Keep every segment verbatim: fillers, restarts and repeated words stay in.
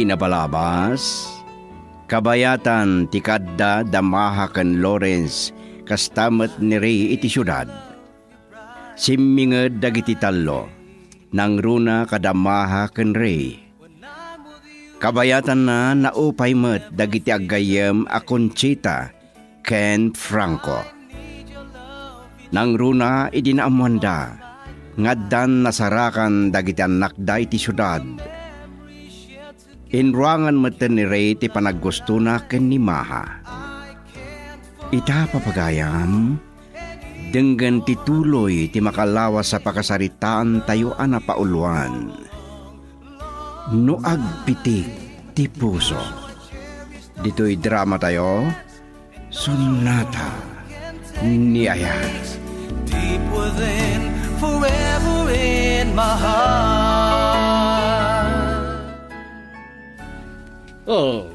Nabalabas, kabayatan ti kaadda da Maha ken Lawrence, kasta met ni Ray iti siudad. Simminged dagiti tallo, nangruna kada Maha ken Ray. Kabayatanna, naupay met dagiti aggayyem a Conchita ken Franco. Nangruna idi naammoanda nga addan nasarakan dagiti annakda iti siudad. Inruangan metten ni Ray ti panaggustona ken ni Maha. Ita, papagayam, denggen ti tuloy ti makalawas a pakasaritaantayo a napauluan. No agpitik ti puso. Ditoy dramatayo, Sonata ni Ayat. Deep within, forever in my heart. Oh,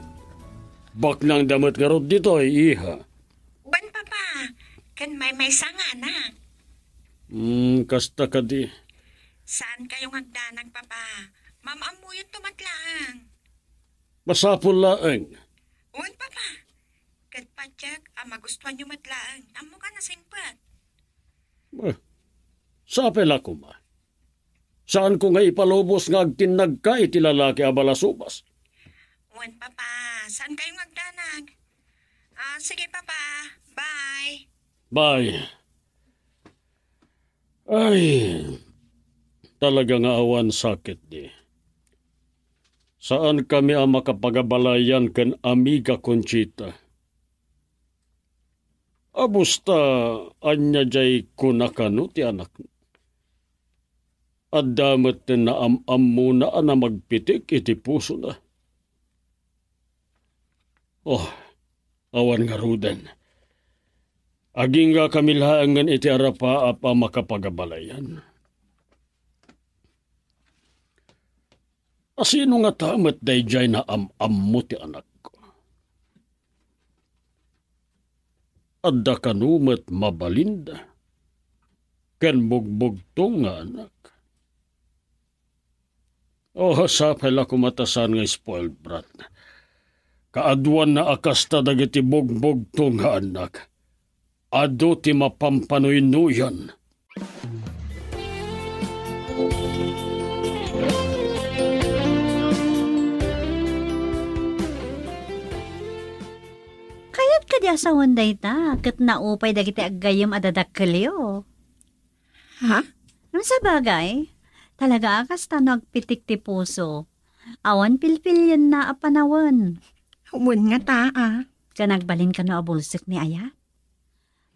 baknang damet ngarud ditoy, iha. Wen, Papa, ken maymaysa nga anak. Hmm, kasta kadi. Saan kayo nga agdanag, Papa? Maam-ammoyon to met laeng. Masapul laeng. Wen, Papa. Ket patiek a magustuanyo met laeng. Ammok a nasingpet. Eh, sapay la koma. Saanko nga ipalubos nga agtinnagka iti lalaki a balasubas. Wen, Papa, saan kayo nga agdanag? Ah, sige, Papa. Bye. Bye. Ay, talaga nga awan sakit di. Saan kami a makapagabalayan ken Amiga Conchita. Abusta, ania jay kuna kano ti anakna? Adda met ti naam-ammona a namagpitik iti pusona. Oh, awan ngaruden. Agingga kami laengen iti arapaap a makapagabalayan. A sino ngata met daydiay naam-ammo ti anakko? Adda kano met mabalinda ken bugbugtong nga anak. Oh, sapay la koma ta saan nga spoiled brat. Kaaduanna a kasta dagiti bugbugtong nga anak. Adu ti mapampanuy-nuyon. Kayat kadi a sawen dayta ket naupay dagiti aggayyem a dadakkelyo. Ha? Ngem sabagay, talaga a kasta no agpitik ti puso, awan pilpilienna a panawen. Wen ngata a. Ken agbalin kano a bulsek ni Ayat?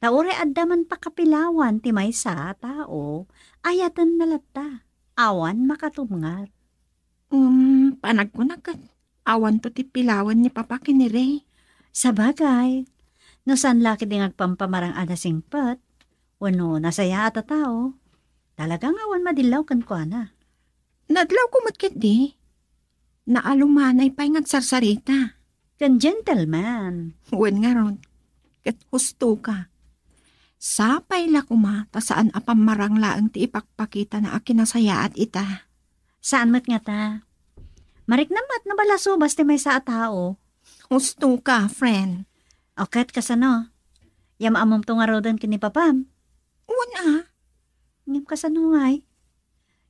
Ta uray adda man pakapilawan ti maysa a tao, ayatenna latta. Awan makatumngar. Um, panagkunak ket awanto ti pilawan ni Papa ken ni Ray. Sabagay, no saan la ketdi nga agpampamarang a nasingpet, wenno nasayaat a tao, talaga nga awan madillaw kenkuana. Nadlawko met ketdi. Naalumanay pay nga agsarsarita. Ken gentleman. Wen ngarud, ket husto ka. Sapay la koma ta saan a pammarang laeng ti ipakpakitana a kinasayaat ita. Saan met ngata? Marikna met no balasubas ti maysa a tao. Husto ka, friend. O ket kasano? Yam-ammomto ngaruden ken ni papam? Wen a. Ngem kasano ngay?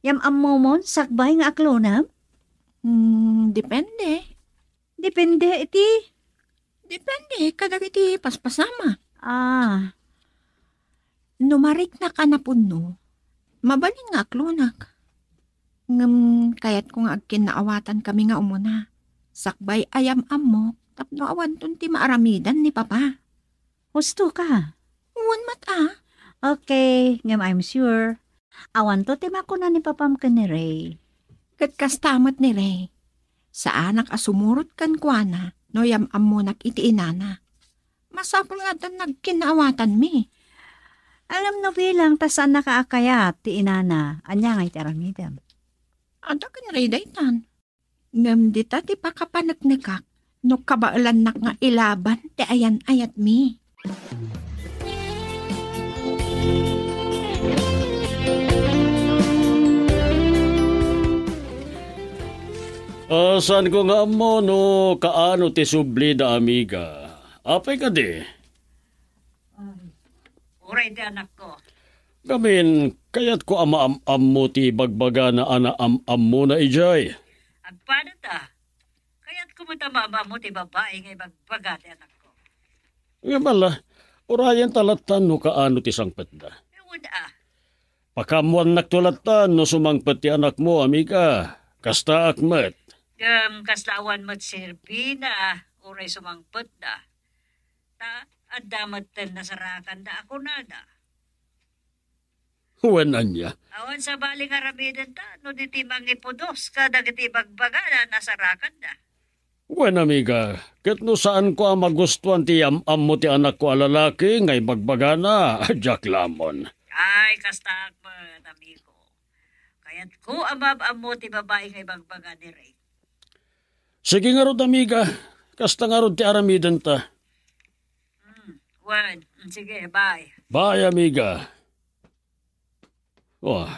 Yam-ammomon sakbay nga aklonam? Hmm, depende. Depende iti? Depende kadagiti paspasama. Ah. No mariknak a napunno, mabalin nga aklonak. Ngem kayatko nga agkinnaawatan kami nga umuna. Sakbay a yam-ammok tapno awanton ti maaramidan ni Papa. Husto ka. Wen met a. Okay, ngem I'm sure awanto ti makuna ni papam ken ni Ray. Ket kasta met ni Ray. Saanak a sumurot kenkuana no yam-ammonak iti inana. Masapul nga addan nagkinnaawatanmi. Alam no bilang ta saannaka a kayat ti inana, ania ngay ti aramidem? Adda ken Ray daytan. Ngem dita ti pakapaneknekak no kabaelannak nga ilaban ti ayan-ayatmi. Ah, saanko nga ammo no kaano ti sublida, amiga. Apay kadi? Uray ti anakko. Gamin, kayatko a maam-ammo ti ibagbagana a naam-ammona idiay. Agpano ta? Kayatko met a maam-ammo ti babai nga ibagbaga ti anakko. Ngem ala, urayen ta lattan no kaano ti sangpetda. Wen a. Pakaammoannakto lattan no sumangpet ti anakmo, amiga. Kastaak met. Ngem kasla awan met serbina, uray sumangpetda. Ta adda metten nasarakanda a kunada. Wen ania? Awan sabali nga aramidenta no di ti mangipudos kadagiti ibagbagana a nasarakanda. Wen, amiga, ket no saanko a magustuan ti am-ammo ti anakko a lalaki nga ibagbagana, diak lamon. Ay, kastaak met, amigo. Kayatko a maam-ammo ti babai nga ibagbaga ni Ray. Sige ngarud, amiga. Kasta ngarud ti aramidenta. Hmm, wen, hmm, sige, bye. Bye, amiga. Oh,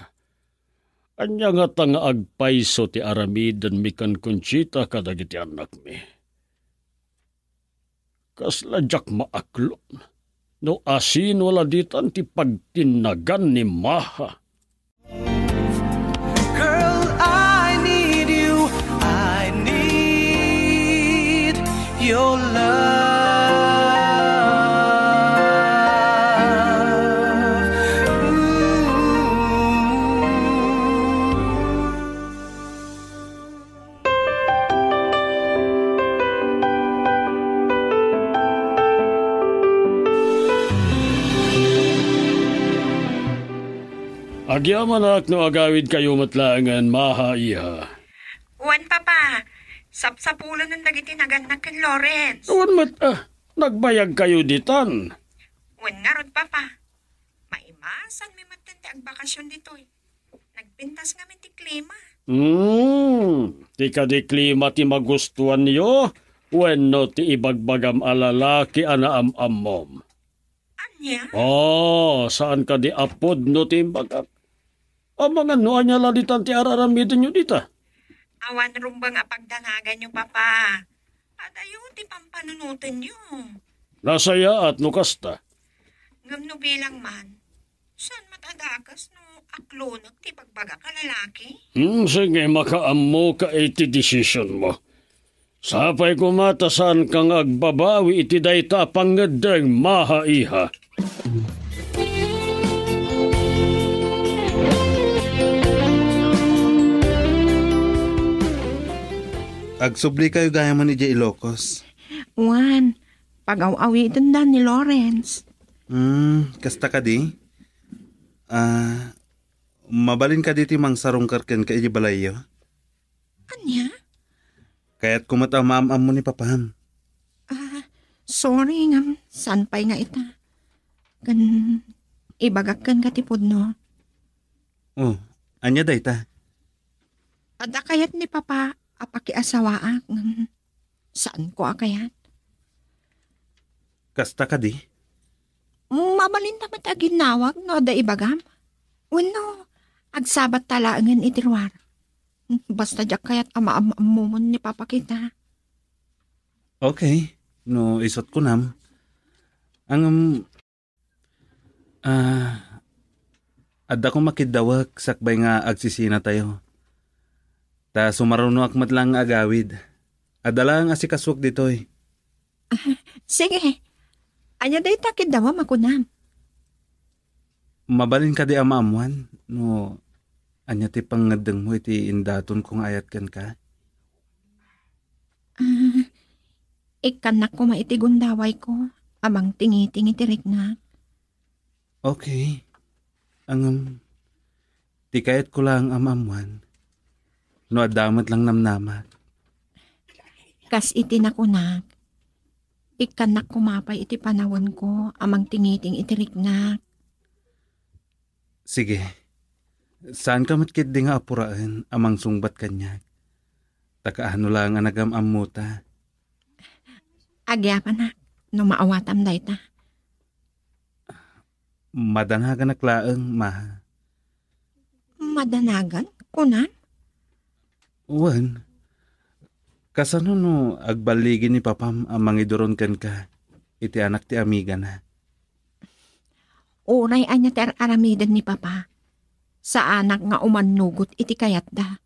ania ngata nga agpayso ti aramidenmi ken Conchita kadagiti annakmi? Kasla diak maaklon no asino la ditan ti pagtinnagan ni Maha. Girl, I need you. I need your love. Ooh. Agyamanak no agawidkayo met laengen, Maha, iha. Wen, Papa. Sapsapulonen dagiti nagannak ken Lawrence. Wen met, ah, nagbayagkayo ditan. Wen ngarud, Papa. Maimasanmi metten ti agbakasyon ditoy. Nagpintas ngamin ti klima. Hmm, ti kadi klima ti magustuanyo wenno ti ibagbagam a lalaki a naam-ammom? Ania? Oh, saan kadi a pudno ti imbagak? Amangan no ania la ditan ti ar-aramidenyo dita? Awan rumbeng a pagdanaganyo, Papa. Adayo ti pampanunotenyo. Nasayaat no kasta. Ngem no bilang man, saan met a dakes no aklonek ti ibagbagak a lalaki? Hmm, sige, makaammok iti desisionmo. Sapay koma ta saanka nga agbabawi iti dayta a pangngeddeng, Maha, iha. Agsublikayo gayamen idiay Ilocos. Wen, pagaw-awidenda ni Lawrence. Hmm, kasta kadi? Ah, mabalin kadi ti mangsarungkar kenka idiay balayyo? Ania? Kayatko met a maam-ammo ni Papam. Ah, sorry ngem saan pay nga ita. Ken ibagak kenka ti pudno. Oh, ania dayta? Adda kayat ni Papa a pakiasawaak ngem saanko a kayat. Kasta kadi? Mabalinta met a ginnawag no adda ibagam. Wenno, agsabatta laengen iti ruar. Basta diak kayat a maam-ammomon ni Papa kita. Okay, no isut' kunam. Ngem, ah, adda koma kiddawek sakbay nga agsisinatayo. Ta sumarunoak met laeng nga agawid. Adda laeng asikasuek ditoy. Sige. Ania dayta kiddawam a kunam? Mabalin kadi a maammoan no ania ti pangngeddengmo iti indatonko nga ayat kenka? Ah, ikkannak koma iti gundawayko a mangtingiting iti riknak. Okay. Ngem, ti kayatko laeng a maammoan, no adda met lang namnamak. Kas iti nakunak, ikkannak koma pay iti panawenko a mangtingiting iti riknak. Sige. Saanka met ketdi nga apuraen a mangsungbat kaniak. Ta kaano laeng a nagam-ammota. Agyapanak, no maawatam dayta. Madanaganak laeng, Maha. Madanagan, kunam? Wen, Kasano no agballigi ni Papam a mangiduron kenka iti anak ti amigana? Uray ania ti ar-aramiden ni Papa, saanak nga umannugot iti kayatda.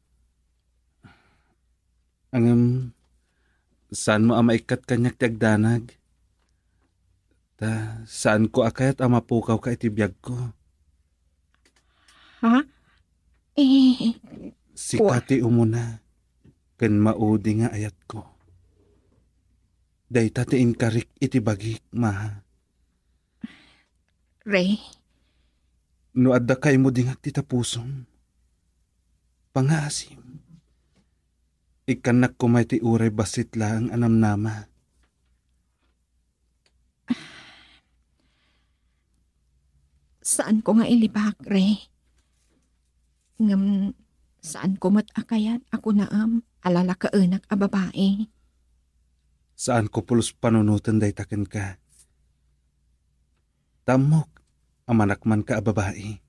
Ngem, saanmo a maikkat kaniak ti agdanag? Ta saanko a kayat a mapukawka iti biagko. Ha? Eh, Sika kua- ti umuna ken maudi nga ayatko. Dayta ti inkarik iti bagik, Maha. Ray. No adda kaymo dingag ti tapusom, pangaasim. Ikkannak koma iti uray bassit laeng a namnama. Saanko nga ilibak, Ray. Ngem saanko met a kayat a kunaem a lalakaenak a babai. Saanko pulos panunoten dayta kenka. Ta ammok a manakmanka a babai.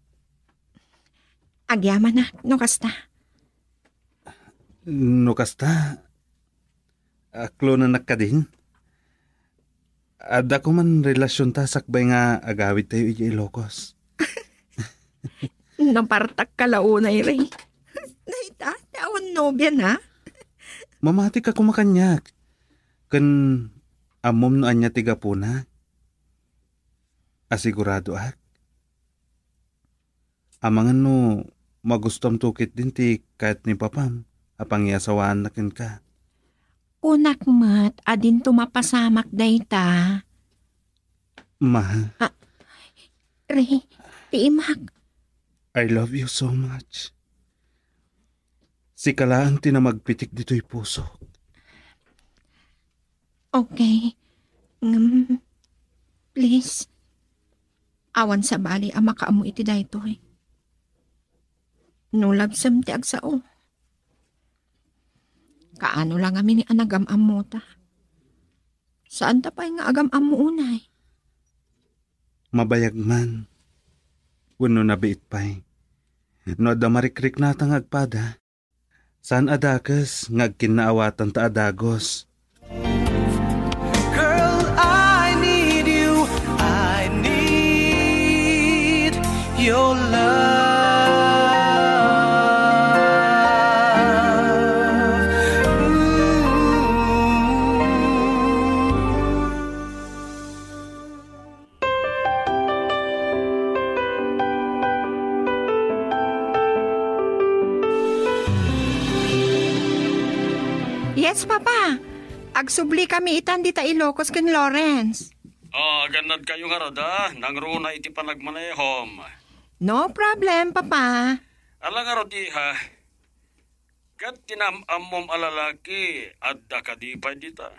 Agyamanak no kasta. No kasta, aklonennak kadin? Adda koman relasionta sakbay nga agawidtayo idiay Ilocos. Napartakka la unay, Ray. Dayta, ti awan nobiana? Mamatika koma kaniak. Ken ammom no ania ti gapuna? Asiguradoak. Amangan no magustuamto ketdin ti kayat ni Papam a pangiasawaanna kenka. Kunak met a dinto mapasamak dayta. Ma. Ah, Ray, piimak. I love you so much. Sika laeng ti namagpitik ditoy pusok. Okay. Ngem, please, awan sabali a makaammo iti daytoy. No labsem ti agsao, kaano la ngamin a nagam-ammota? Saanta pay nga agam-ammo unay? Mabayag man, wenno nabiit pay. No adda marikriknata nga agpada, saan a dakes nga agkinnaawatanta a dagus. Girl, I need you. I need your love. Ooh. Yes, Papa. Agsubli kami itan dita Ilocos ken Lawrence. Ah, agannadkayo ngarud, a? Nangruna iti panagmanehom. No problem, Papa. Ala ngarud, iha. Ket ti naam-ammom a lalaki, adda kadi pay dita?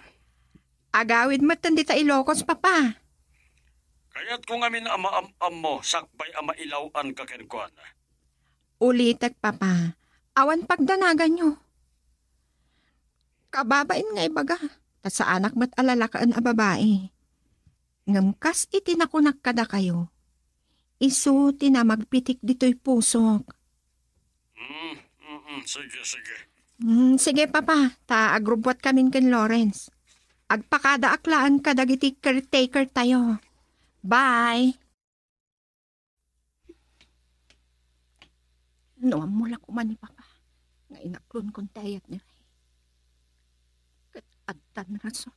Agawid metten dita Ilocos, Papa. Kayatko ngamin a maam-ammo sakbay a mailaw-anka kenkuana. Ulitek, Papa, awan pagdanaganyo. Kababain nga ibaga, ta saanak met a lalakaen a babai. Ngem kas iti nakunak kadakayo, isu ti namagpitik ditoy pusok. Mm, mm, mm. Sige, sige. Mm, sige, Papa. Ta agrubbuatkamin ken Lawrence. Agpakadaak laeng kadagiti caretaker tayo. Bye. No ammo la koma ni Papa nga inaklonkon ti ayat ni Ray, ket addan rason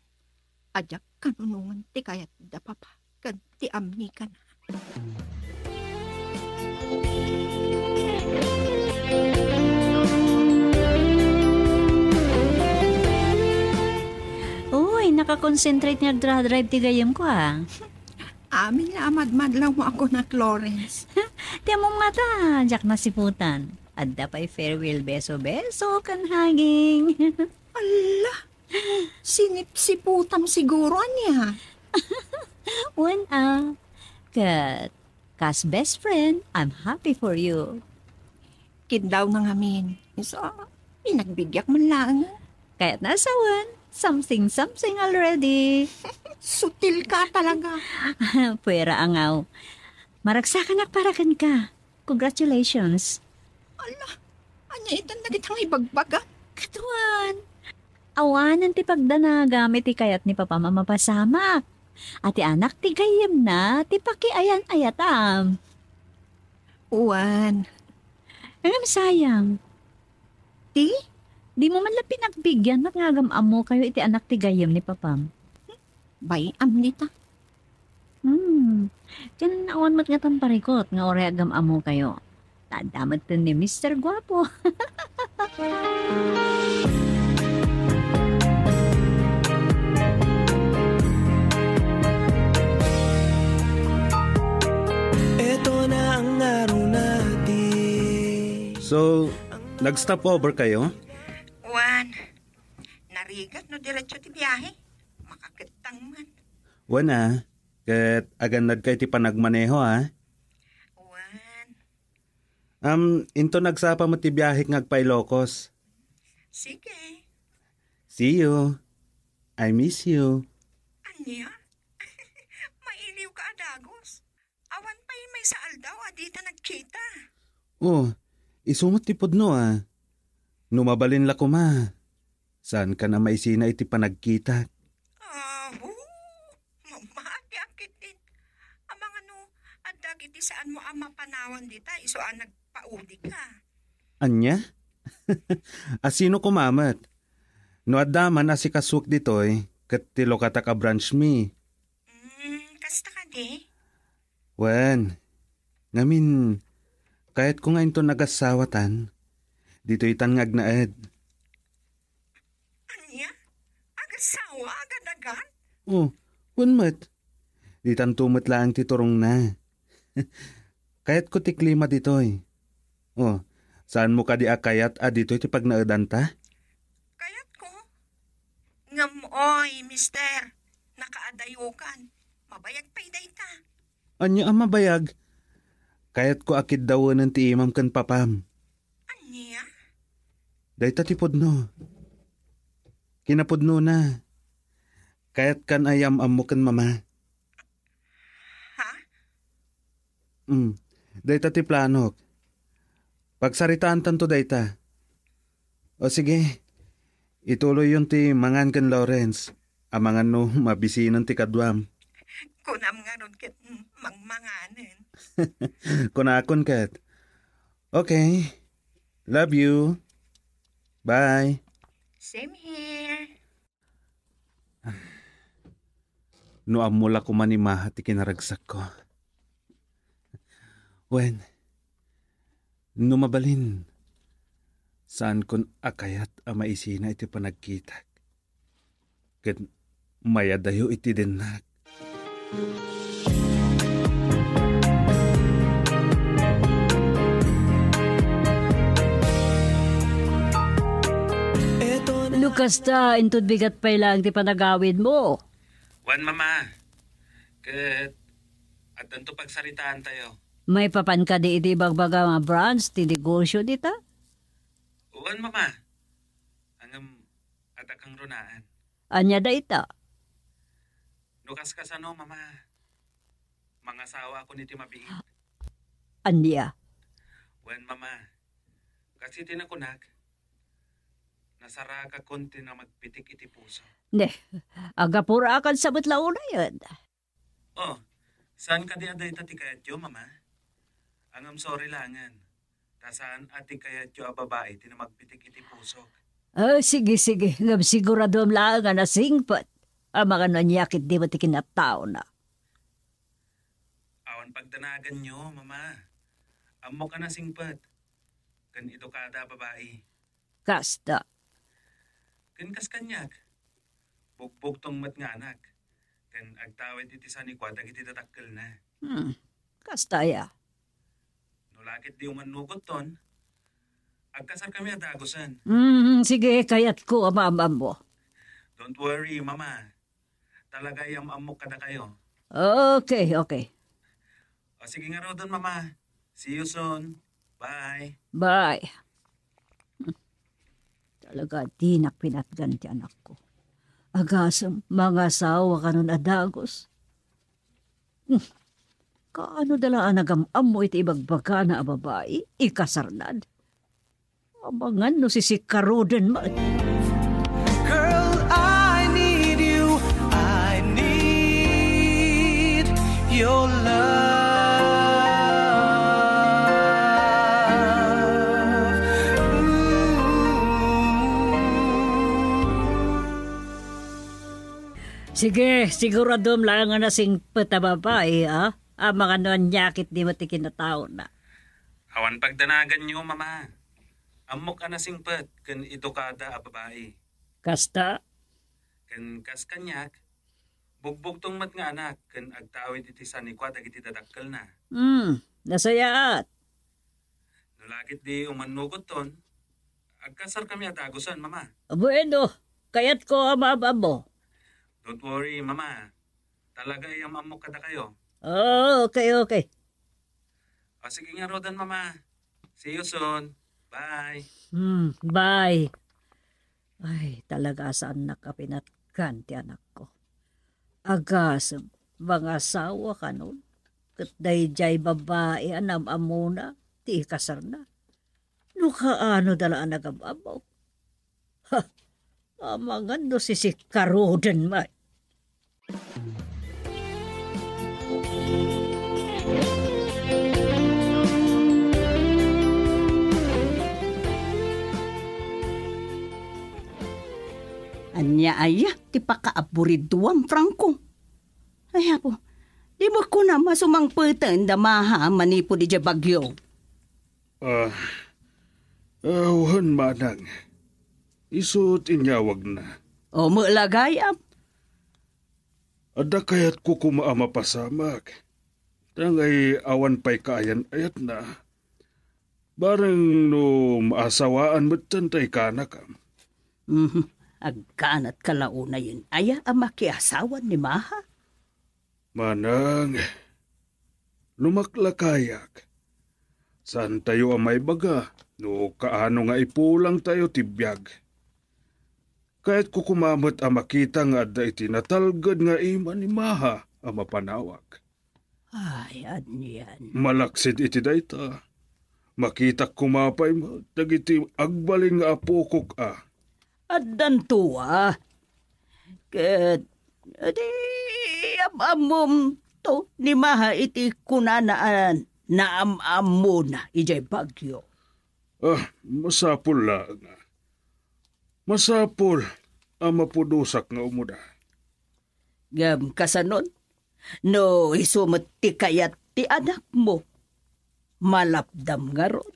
a diak kanunongen ti kayat da Papa ken ti amigana. Uy, nakakonsentrate nga agdra-drive ti gayyemko, a. Amin nga a madmadlawmo a kunak, Lawrence. Ti ammom ngata, diak nasiputan. Adda pay farewell beso-beso ken hugging. Alla, sinipsiputam siguro, ania? Wen a. Ket, kas best friend, I'm happy for you. Kindaw na ngamin. Isu, pinagbibiag man laeng. Kayatna a sawen, something-something already. Sutil ka talaga. Puera angaw. Maragsakanak para kenka. Congratulations. Ala, ania itan dagita nga ibagbagam? Kaduan. Awanen ti pagdanagam iti kayat ni Papam a mapasamak. A ti anak ti gayyemna ti pakiayan-ayatam. Wen. Ngem sayang. Ti? Dimo man la pinagbigian met nga agam-ammokayo iti anak ti gayyem ni Papam. Bay-am dita. Hmm. Ken awan met nga tamparikot nga uray agam-ammokayo. Ta adda metten ni Mister Guapo. Eto na ang araw natin. So, nag-stop over kayo? Wen, narigat no diretso ti biyahe. Makakettang man. Wen a, ket agannadka iti panagmaneho a. Wen. Am, into nagsapa met ti biahek nga agpa-Ilocos. Sige. See you. I miss you. Ania? Mailiwka a dagus. Awan pay maysa aldaw a dita nagkita. Oh, isu met ti pudno a. No mabalin la koma, saankan a maisina iti panagkitak. Aho, mamati a ketdi. Amangan no, adda iti saanmo a mapanawan dita, isu a nagpaudika. Ania? A sino koma met? No adda man a sikasuak ditoy, ket ti lukatak a branch mi. Mm, kasta kadi? Wen, ngamin, kayatko nga inton agasawa tan, ditoy tan nga agnaed. Ania? Agasawa? Agadagan? Oh, wen met. Ditanto met laeng ti turongna. Kayatko ti klima ditoy. Oh, saanmo kadi a kayat a ditoy ti pagnaedanta? Kayatko. Ngem, oy, mister, nakaadayokan. Mabayag pay dayta. Ania a mabayag? Kayatko a kiddawenen ti imam ken papam. Ania? Dayta ti pudno. Kinapudnona, kayatkan a yam-ammo ken mama. Ha? Mm. Dayta ti planok. Pagsaritaantanto dayta. O sige, ituloyyon ti mangan ken Lawrence. Amangan no mabisinan ti kaduam. Kunam ngarud ket, mm, mangmanganen. Kunakon ket. Okay. Love you. Bye. Same here. No ammo la koma ni Maha ti kinaragsakko. Wen, no mabalin, saankon a kayat a maisina iti panagkitak. Ket mayadayo iti dennak. No kasta, inton bigat pay laeng ti panagawidmo. Wen, Mama. Ket addanto pagsaritaantayo. Maipapan kadi iti ibagbaga nga branch ti negosio dita? Wen, Mama. Ngem adda kangrunaan. Ania dayta? No kaskasano, Mama, mangasawaakon iti mabiit. Ania? Wen, Mama, kas iti nakunak, nasaraakon ti namagpitik iti puso. Ne, agapurakan sa met la unayen. Oh, saan kadi a dayta ti kayatyo, Mama? Ngem sorry laengen, ta saan a ti kayatyo a babai ti namagpitik iti pusok. Ah, sige, sige. Ngem siguraduem laeng a nasingpet. Amangan no ania ketdi met ti kinataona. Awan pagdanaganyo, Mama. Ammok a nasingpet. Ken edukada a babai. Kasta. Ken kas kaniak, bugbugtong met nga anak, ken agtawid iti sanikua dagiti dadakkelna. Hmm. Kasta aya. No la ketdi umannukotton, agkasarkami a dagusen. Hmm, sige, kayatko a maam-ammo. Don't worry, Mama. Talaga, yam-ammok kadakayo. Okay, okay. O, sige ngaruden, Mama. See you soon. Bye. Bye. Hmm. Talaga, dinak pinatgan ti anakko. Agasem, mangasawa kanon a dagus. Hmm. Kaano da la a nagam-ammo iti ibagbagana a babai? Ikasarnad? Amangan no sisikaruden met. Sige, siguradom laeng a nasingpet a babai, a? Amangan no ania ketdi met ti kinataona. Awan pagdanaganyo, Mama. Ammok a nasingpet ken edukada a babai. Kasta? Ken kas kaniak, bugbugtong met nga anak ken agtawid iti sanikua dagiti dadakkelna. Hmm, nasayaat. No la ketdi umannugoton, agkasarkami a dagusen, Mama. Bueno, kayatko a maam-ammo. Don't worry, Mama. Talaga a maam-ammok kadakayo. Oh, okay, okay. O, sige ngaruden, Mama. See you soon. Bye. Hmm, bye. Ay, talaga a saannak a pinatgan ti anakko. Agasem, mangasawa kanon. Ket daydiay babai a naam-ammona ti ikasarna. No kaano da la a nagam-ammo. Ha! Amangan no sisikkaruden met. Ania aya ti pakaaburiduam, Franco? Ay, Apo, di mo kunam a sumangpeten da Maha manipud idiay Baguio? Ah, ah, wen, manang. Isu ti inyawagna. O, met la gayam. Adda kayatko koma a mapasamak. Tangay awan pay kaayan-ayatna. Bareng no maasawaan metten tay kanakam. Mhm. Agkanatka la unayen aya a makiasawan ni Maha? Manang, lumaklakayak. Saantayo a maibaga no kaano nga ipulangtayo ti biag. Kayatko koma met a makita nga adda iti natalged nga ima ni Maha a mapanawak. Ay, anian. Malaksid iti dayta, makitak koma pay met dagiti agbalin nga apokok a. Addanto a. Ket, di am-ammom to ni Maha iti kunana a naam-ammona idiay Baguio. Ah, masapul laeng. Masapul a mapudosak nga umuda. Ngem kasanon, no isu met ti kayat ti anakmo, malapdam ngarud.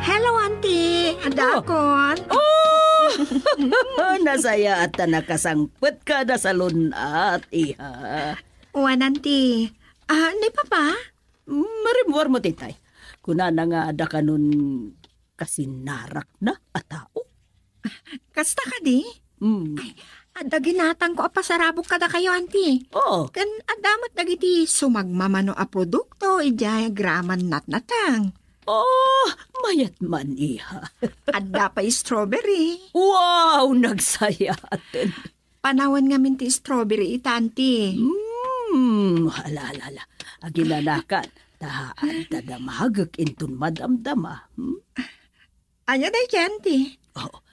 Hello, Auntie. Adda Oh. akon. Oh! Nasayaat ta nakasangpet ka na salun-at, iha. Wen, Auntie. Ah, ni Papa? Marimmuar mo, titay. Kunana nga adda kanon kasinarakna a tao. Kasta kadi? Mm. Ay, adda ginatangko a pasarabok kadakayo, Auntie. Oo. Ken adda met dagiti sumagmamano a produkto idiay agraman natnateng. Oh, mayat man, iha. Adda pay strawberry. Wow, nagsayaaten. Panawen ngamin ti strawberry ita, Auntie. Hmm, hala, hala, hala. Aginanakan, ta adda damagek inton madamdama. Hmm? Ania dayta, Auntie? Oh,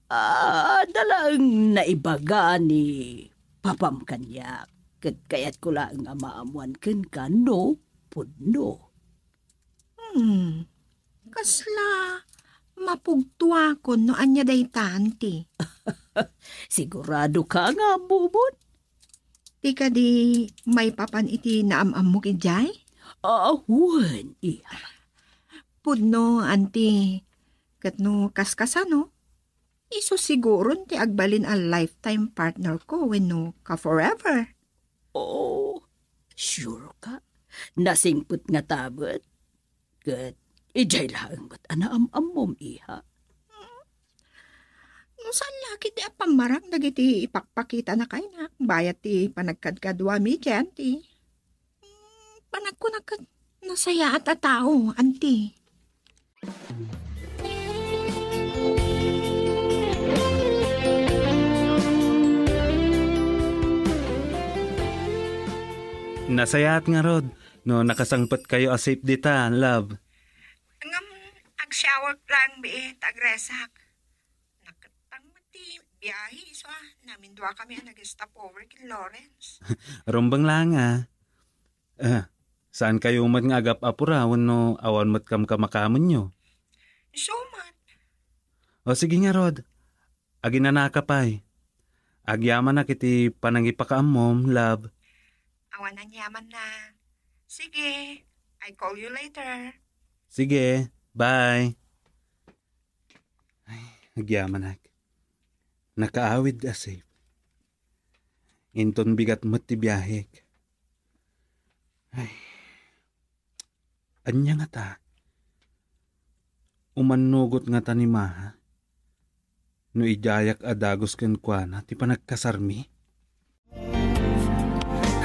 ah, adda laeng naibaga ni Papam kaniak. Ket kayatko laeng a maammuan kenka no pudno. Hmm. Kasla mapugtoakon no ania dayta, Auntie. Sigurado ka nga ammomon? Ti kadi maipapan iti naam-ammok idiay? Ah, wen, iha. Pudno, Auntie. Ket no kaskasano, isu siguron ti agbalin a lifetime partner ko wenno ka forever. Oh, sure ka? Nasingpet ngata met? Ket idiay laeng met a naam-ammom, iha. No saan la ketdi a pammarang dagiti ipakpakitana kaynak bayat ti panagkadkaduami iti, Auntie. Hmm, panagkunak ket nasayaat a tao, Auntie. Nasayaat ngarud no nakasangpetkayo a safe dita, love. Ngem, ag-shower lang biit, agresak. Nakettang met ti biahe, isu a, namindua kami a nag-stopover ken Lawrence. Rumbeng lang, ah. Ah, Saankayo met nga agap-apura wenno awan met kamkamakamenyo? Isu met. O sige ngarud, aginanaka pay. Agyamanak iti panangipakaammom, love. Awan aniamanna. Sige, I call you later. Sige, bye. Ay, agyamanak. Nakaawid a safe. Inton bigat met ti biahek. Ay. Ania ngata? Umannugot ngata ni Maha no idiayak a dagus kenkuana ti panagkasarmi?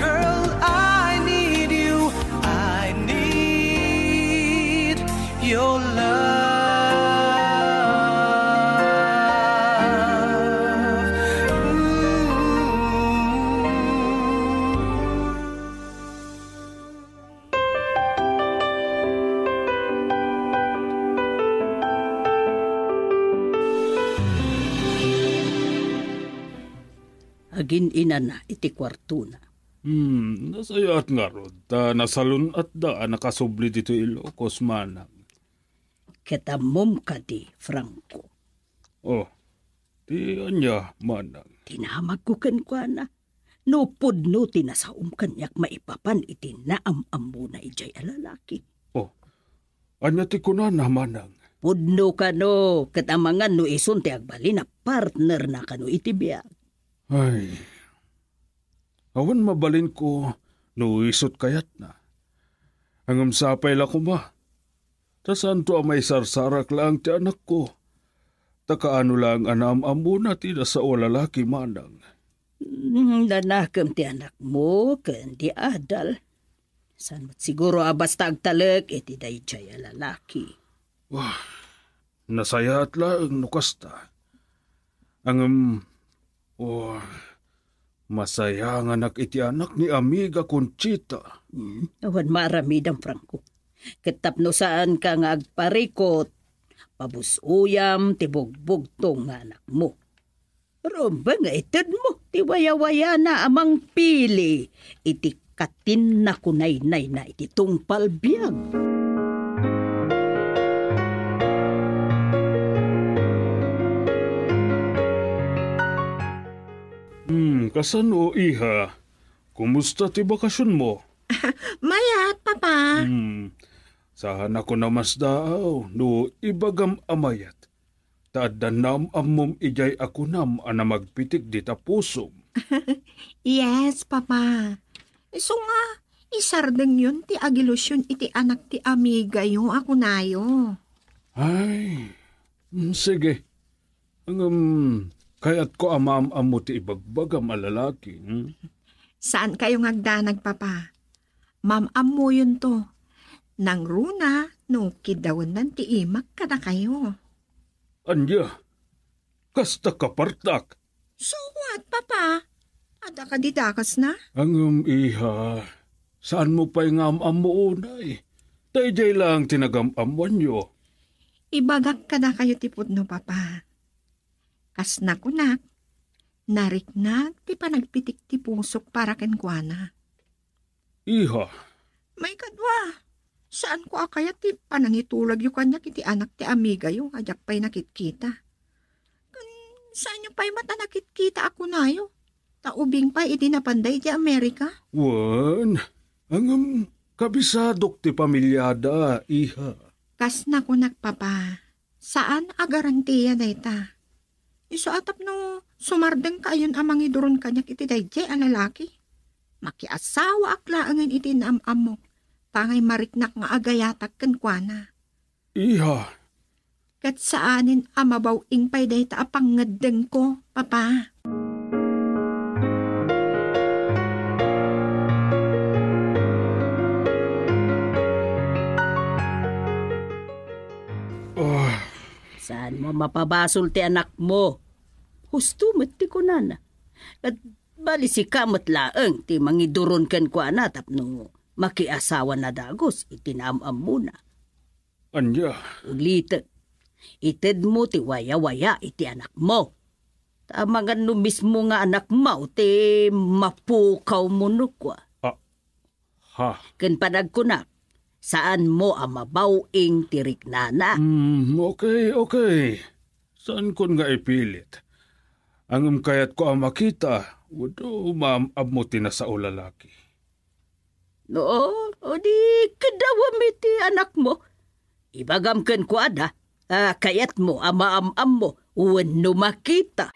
Girl, I need you. I need your love. Ooh. Agin-inana iti kuartona. Hmm, nasayaat ngarud, ta nasalun-atda a nakasubli ditoy Ilocos, manang. Ket ammom kadi, Franco? Oh, ti ania, manang? Dinamagko kenkuana. No pudno ti nasaom kaniak maipapan iti naam-ammona idiay a lalaki. Oh, ania ti kunana, manang? Pudno kano, ket amangan no isun ti agbalin a partnerna kano iti biag. Ay, awan mabalinko no isut kayatna. Ngem sapay la koma, ta saanto a maisarsarak laeng ti anakko. Ta kaano laeng a naam-ammona ti nasao a lalaki, manang? Mm, nanakem ti anakmo ken di adal. Saan met siguro a basta agtalek iti daydiay a lalaki? Wah, nasayaat laeng no kasta. Ngem, oh, masayanganak iti anak ni Amiga Conchita. Hmm, awan maaramidam, Franco. Ket tapno saanka nga agparikot, pabus-oyam ti bugbugtong nga anakmo. Rumbeng nga itedmo ti wayawayana a mangpili iti katinnakunaynayna iti tungpal biag. Hmm, kasano, iha? Kumusta ti bakasionmo? Mayat, Papa. Hmm, saan a ko namasdaaw no ibagam a mayat. Ta adda naam-ammom idiay a kunam a namagpitik dita pusom. Yes, Papa. Isu nga, isardengyon ti agilusion iti anak ti amigayo a kunayo. Ay, mm, sige. Ngem, kayatko a maam-ammo ti ibagbagam a lalaki, hmm? Saankayo nga agdanag, Papa. Maam-ammoyonto. Nangruna no kidawenan ti imak kadakayo. Ania? Kasta kapartak? So what, Papa? Adda kadi dakesna? Ngem, iha, saanmo pay nga am-ammo unay? Daydiay laeng ti nagam-ammoanyo. Ibagak kadakayo ti pudno, Papa. Kas nakunak, nariknak ti panagpitik ti pusok para kenkuana. Iha. Maikadua, saanko a kayat ti panangitulagyo kaniak iti anak ti amigayo a diak pay nakitkita. Ken saanyo pay met a nakitkita a kunayo, ta ubing pay idi napanda idiay Amerika? Wen, ngem kabisadok ti pamiliada, iha. Kas nakunak, Papa, saan a garantia dayta. Isu a tapno sumardengkayon a mangiduron kaniak iti daydiay a lalaki. Makiasawaak laengen iti naam-ammok, tangay mariknak nga agayatak kenkuana. Iha. Ket saanen a mabaw-ing pay dayta a pangngeddengko, Papa. Ah. Saanmo a mapabasol ti anakmo? Husto met ti kunana. Ket bali sika met laeng ti mangiduron kenkuana tapno makiasawa na dagus iti naam-ammona. Ania? Ulitek, itedmo ti wayawaya iti anakmo. Ta amangan no mismo nga anakmo ti mapukawmo no kua. Ah, Ha? Ken panagkunak, saanmo a mabaw-ing ti riknana. Hmm, okay, okay. Saankon nga ipilit. Ngem kayatko a makita wenno maam-ammo ti nasao lalaki. No, o di, keddawem iti anakmo. Ibagam kenkuana a kayatmo a maam-ammo wenno makita.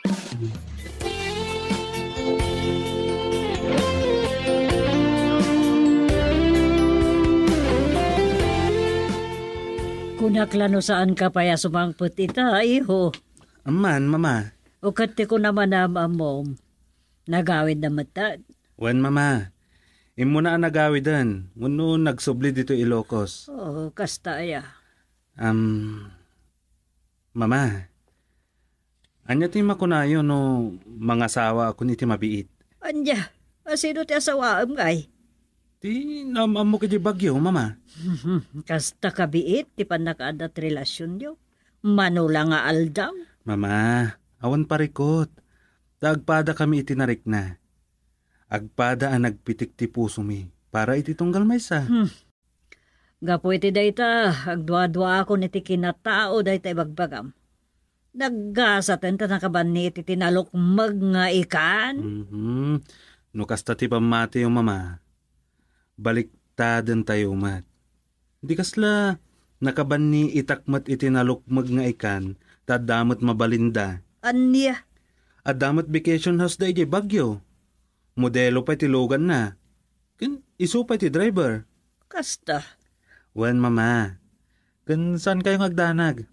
Kunak la no saanka pay a sumangpet ita, iho. Amman, Mama. O ket ti kunam a naam-ammom, nagawidda met. Wen, Mama. Immuna a nagawiden, wenno nagsubli ditoy Ilocos. Oh, kasta aya. Am, Mama, ania ti makunayo no mangasawaakon iti mabiit? Ania? A sino ti asawaem, ngay? Ti naam-ammok iti bagyo, Mama. Kasta kabiit ti pannakaadda ti relasionyo. Mano la nga aldaw? Mama, awan parikut. Ta agpadakami iti narikna. Agpada a nagpitik ti pusomi para iti tunggal maysa. Hmm. Gapu iti dayta, agduaduaakon iti kinatao dayta ibagbagam. Naggasaten ta nakabanni iti tinalukmeg nga ikan. Mhm. No kasta ti pammatiyo, Mama, baliktadentayo met. Di kasla nakabanni itak met iti nalukmeg nga ikan, ta adda met mabalinda. Ania? Adda met vacation house da idiay Baguio. Modelo pay ti luganna. Ken isu pay ti driver. Kasta. Wen, Mama. Ken saankayo nga agdanag?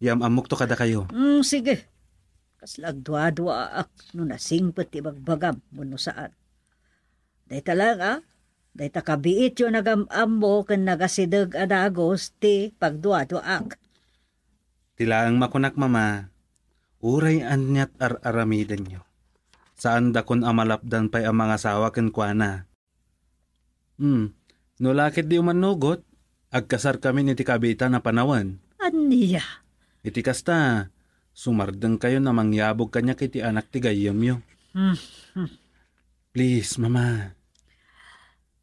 Yam-ammokto kadakayo. Mm, sige. Kasla agduaduaak no nasingpet ti ibagbagam wenno saan. Dayta lang, a? Dayta kabiityo a nagam-ammo ken nagasideg a dagus ti pagduaduaak. Ti laeng makunak, Mama, uray aniat ar-aramidenyo. Saandakon a malapdan pay a mangasawa kenkuana. Hmm, no la ketdi umannugot, agkasarkamin iti kabiitan a panawen. Ania? Iti kasta, sumardengkayon a mangyabog kaniak iti anak ti gayyemyo. Hmm, hmm. Please, Mama.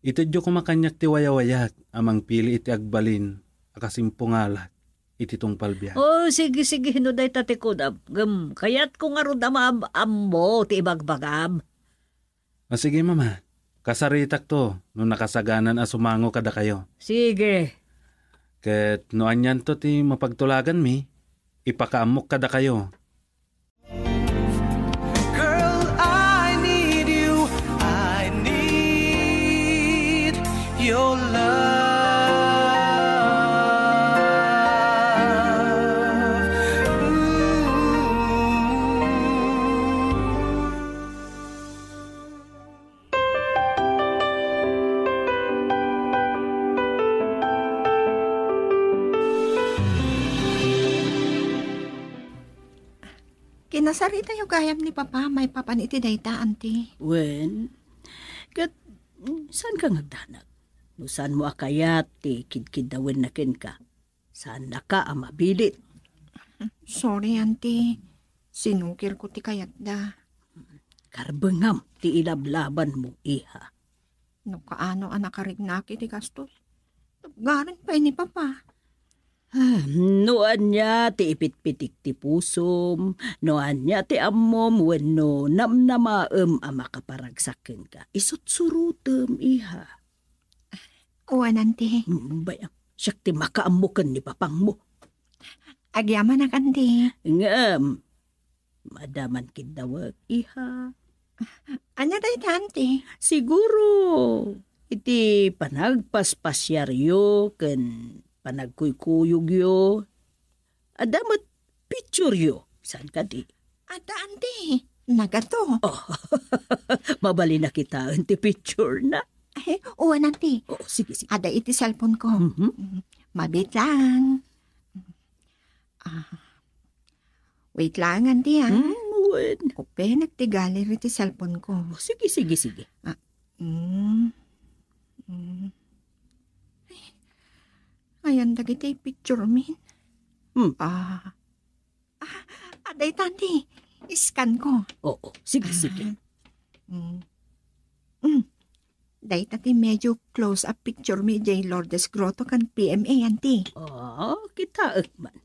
Itedyo koma kaniak ti wayawayat a mangpili iti agbalin a kasimpungalat iti tungpal biag. Oh, sige, sige, no dayta ti kunam. Ngem, kayatko ngarud a maam-ammo ti ibagbagam. Ah, sige, Mama. Kasaritakto no nakasaganan a sumango kadakayo. Sige. Ket no anianto ti mapagtulaganmi, ipakaammok kadakayo. Girl, I need you. I need your love. Ooh. Kinasaritayo gayam ni Papa maipapan iti dayta, Auntie. Wen, ket, mm, saanka nga agdanag? No saanmo a kayat ti kidkiddawenna kenka, saannaka a mabilit. Sorry, Auntie. Sinukirko ti kayatda. Karbengam ti ilablabanmo, iha. No kaano a nakariknak iti gastos, tubgaren pay ni Papa. Ah, no ania ti ipitpitik ti pusom, no ania ti ammom wenno namnamaem a makaparagsak kenka, isutsurutem, iha. Wen, Auntie. Mm, bay, siak ti makaammo ken ni Papangmo. Agyamanak, Auntie. Ngem, madaman kiddawek, iha. Ania dayta, Auntie? Siguro, iti panagpaspasiaryo ken panagkuykuyogyo, adda met pictureyo. Saan kadi? Adda, Auntie. Nagato. Oh, mabalin a kitaen ti picture na. Ay, wen, Auntie. Oh, sige, sige. Adda iti cellphone ko. Mhm. Mm, mabiit lang. Ah, wait lang, Auntie, ah. Mm, wen. Openek ti gallery ti cellphone ko. Oh, sige, sige, sige. Ah, mm, mm. Ay, ayan dagiti picture min. Hmm. Ah, ah, adda ita, Auntie. Iskan ko. Oo, sige, sige. Ah, mm. Mm. Dayta ti medyo close-up picture mi idiay Lourdes Grotto ken P M A, Auntie. Ah, kitaek man.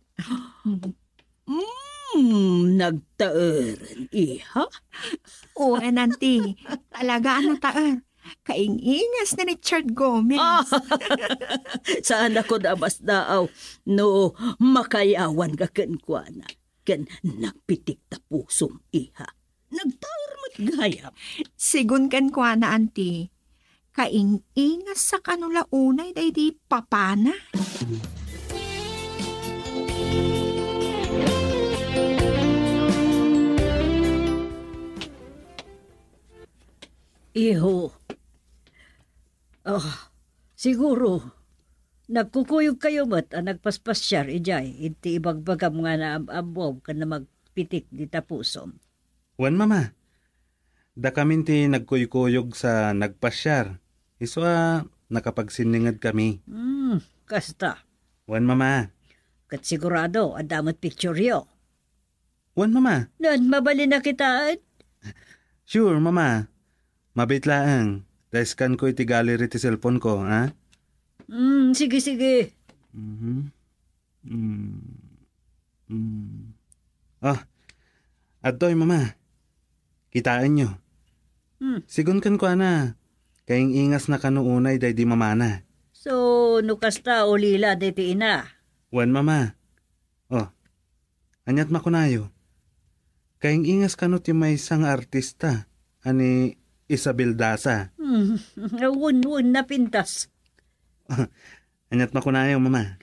Mm, nagtaeren, iha? Wen, Auntie. Talaga a nataer. Kaing-ingas ni Richard Gomez. Ah, saan ako nabasdaaw no makayawan ka kenkuana. Ken nagpitik ta pusom, iha. Nagtaer met gayam. Sigun kenkuana, Auntie, kaing-ingas a kano la unay daydi papana. Iho. Ah, siguro, nagkukuyog kayo met a nagpaspasiar idiay, iti ibagbagam nga naam-ammow ken na magpitik dita pusom. Wen, Mama. Dakamin ti nagkuykuyog sa nagpasiar. Isu a nakapagsinninged kami. Hmm, kasta. Wen, Mama. Ket sigurado, adda met picture yo. Wen, Mama. Nan, mabalin a kitaen? Sure, Mama. Mabit laeng. Ta-scan ko iti gallery ti cellphone ko, ha? Hmm, sige, sige. Mhm. Mm. Mm. Ah, adtoy, Mama. Kitaenyo. Hmm. Sigun kenkuana, kaing-ingas na kano unay daydi mamana. So, no kasta, ulila daydi ina. Wen, Mama. Oh, aniat makunayo? Kaing-ingas kano ti maysa nga artista a ni Isabel Daza? Hmm, wen, wen, napintas. Aniat makunayo, Mama?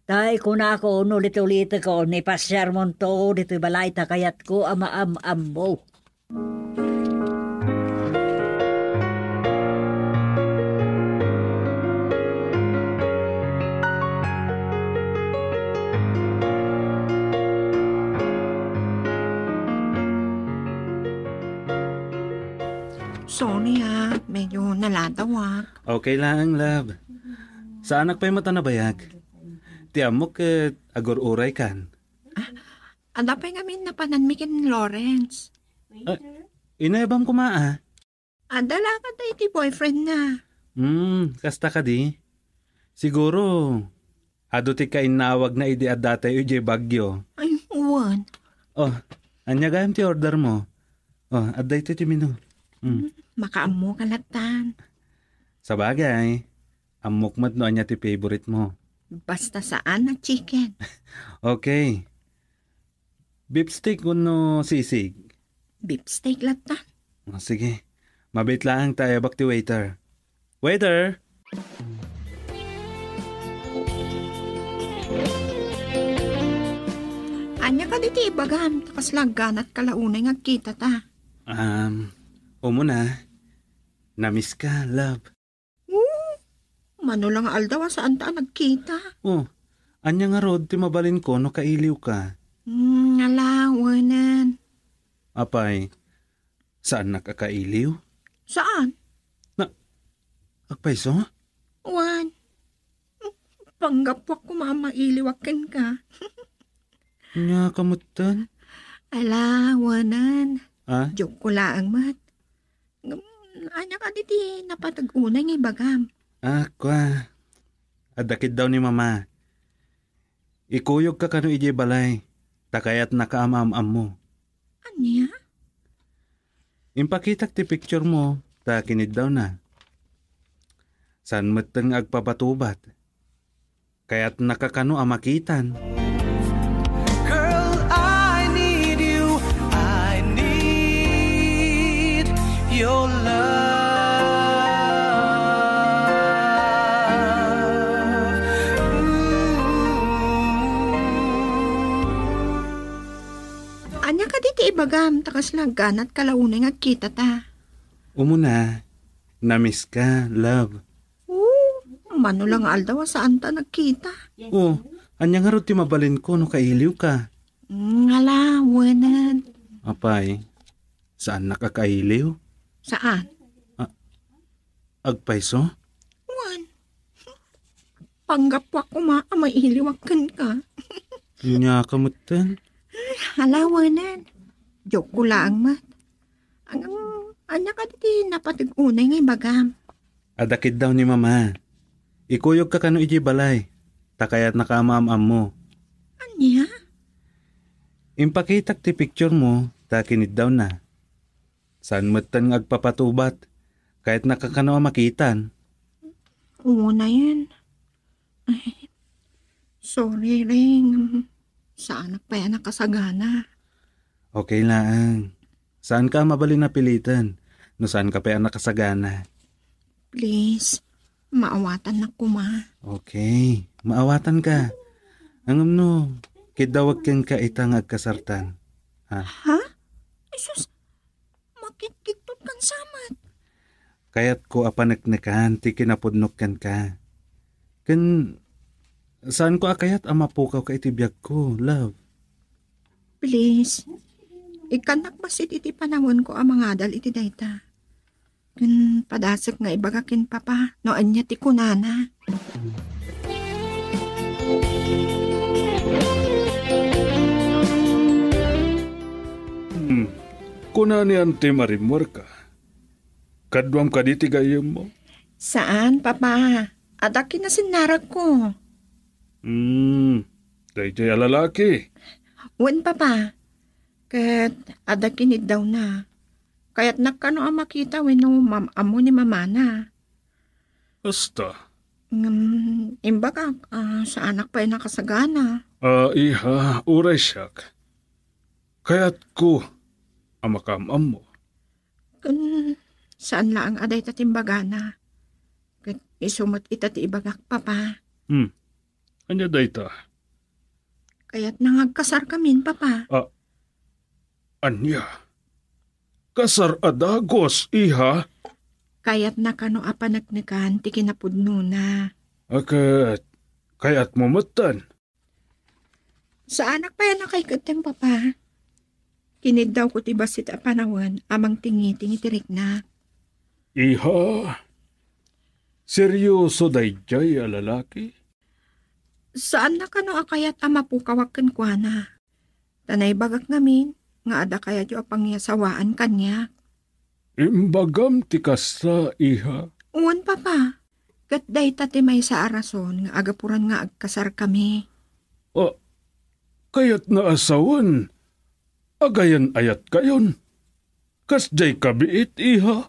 Tay, kunako, no ulit-ulitek, nipasiarmonto ditoy balay ta kayatko a maam-ammo. Sorry, ah. Medyo nalatawak. Okay laeng, love. Saanak pay met a nabayag. Ti ammok ket agur-uraykan. Ah, adda pay ngamin napananmi ken Lawrence. Ah, inayabam koma, ah. Adda la kadi iti boyfriend na. Hmm, kasta kadi. Siguro, adu ti kainnawagna idi addatayo idiay Baguio. Ay, wen. Oh, ania gayam ti order mo? Oh, adda iti ti menu. Hmm. Hmm, makaammo ka latan. Sabagay, ammok met no ania ti favorite mo. Basta saan a chicken. Okay. Beef steak wenno sisig? Beef steak latta. Oh, sige. Mabit laeng ta ayabak ti waiter. Waiter! Ania kadi ti ibagam? Ta kasla agganat ka la unay nga agkita ta. Um, umuna, namiss ka, love. Oh, mano la nga aldaw a saan ta a nagkita. Oh, ania ngarud ti mabalinko no kailiw ka? Hmm, ala, wenen. Apay, saannak a kailiw? Saan? Na, agpayso? Wen. Panggapuak koma a mailiwak kenka. Ania ka metten? Ala, wenen. Ah? Joke ko laeng met. Ngem, ania kadi ti napateg unay nga ibagam? Ah, kua. Adda kiddaw ni Mama. Ikuyogka kano idiay balay, ta kayatnaka a maam-ammo. Ania? Impakitak ti picture mo, ta kiniddawna. Saan metten nga agpabatubat. Kayatnaka kano a makitan. Girl, I need you. I need your love. Ooh. Ania kadi ti ibagam, ta kasla agganat ka la unay nga agkita ta? Umuna, namiss ka, love. Oh, mano la nga aldaw a saan ta nagkita. Oh, ania ngarud ti mabalinko no kailiw ka? Mm, ala, wenen. Apay, saannak a kailiw? Saan? Ah, agpayso? Wen. Panggapuak koma a mailiwak kenka. Ania ka metten? Ala, wenen. Joke ko laeng met. Ang, ania kadi ti napateg unay nga ibagam? Adda kiddaw ni Mama. Ikuyogka kano idiay balay, ta kayatnaka a maam-ammo. Ania? Impakitak ti picture mo, ta kiniddawna. Saan metten nga agpapatubat. Kayatnaka kano a makitan. Unayen. Ay, sorry, Ring. Saanak pay a nakasagana. Okay laeng. Saanka a mabalin a piliten no saanka pay a nakasagana. Please, maawatannak koma. Okay, maawatanka. Ngem no, kiddawek kenka ita nga agkasartan. Ha? Ha? Ay sus, makitkiktot kan samat. Kayatko a paneknekan ti kinapudnok kenka. Ken saanko a kayat a mapukawka iti biagko, love. Please, ikkannak bassit iti panawenko a mangadal iti dayta. Ken padasek nga ibaga ken Papa no ania ti kunana. Hmm. Kuna ni Auntie Marimar ka. Kaduam kadi ti gayyemmo? Saan, Papa. Adda kinasinnaragko. Hmm, daydiay a lalaki. Wen, Papa. Ket adda kiniddawna. Kayatnak kano a makita wenno maam-ammo ni mamana. Kasta. Ngem, imbagak, ah, saanak pay nakasagana. Ah, iha, uray siak. Kayatko a makaam-ammo. Ken saan laeng a dayta ti imbagana. Ket isu met ita ti ibagak, Papa. Hmm. Ania dayta? Kayatna nga agkasarkamin, Papa. Ah, ania? Kasar a dagus, iha? Kayatna kano a paneknekan ti kinapudnona. Ah, ket kayatmo metten? Saanak pay a nakaiketteng, Papa. Kiniddawko ti bassit a panawen a mangtingiting iti rikna. Iha, seryoso daydiay a lalaki? Saanna kano a kayat a mapukawak kenkuana. Ta naibagak ngamin nga adda kayatyo a pangyasawaan kaniak. Imbagam ti kasta, iha? Wen, Papa. Ket dayta ti maysa a rason nga agapuran nga agkasarkami. Ah, kayatna a sawen, agayan-ayatkayon? Kasdiay kabiit, iha?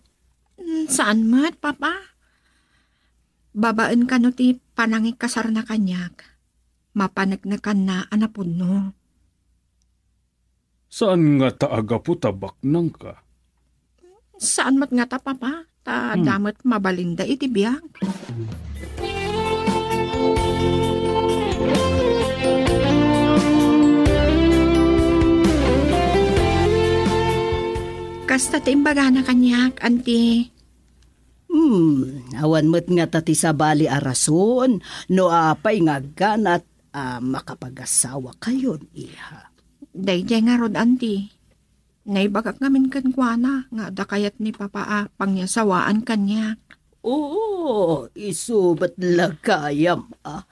Mm, saan met, Papa. Babaen kano ti panangikasarna kaniak, mapaneknekanna a napudno. Saan ngata a gapu ta baknangka? Saan met ngata, Papa, ta Hmm. adda met mabalinda iti biag. Kasta ti imbagana kaniak, Auntie. Hmm, awan met ngata ti sabali a rason no apay nga agganat a makapagasawakayon, iha. Daydiay ngarud, Auntie. Naibagak ngamin kenkuana nga adda kayat ni Papa a pangyasawaan kaniak. Oo, isu met la gayam, ah.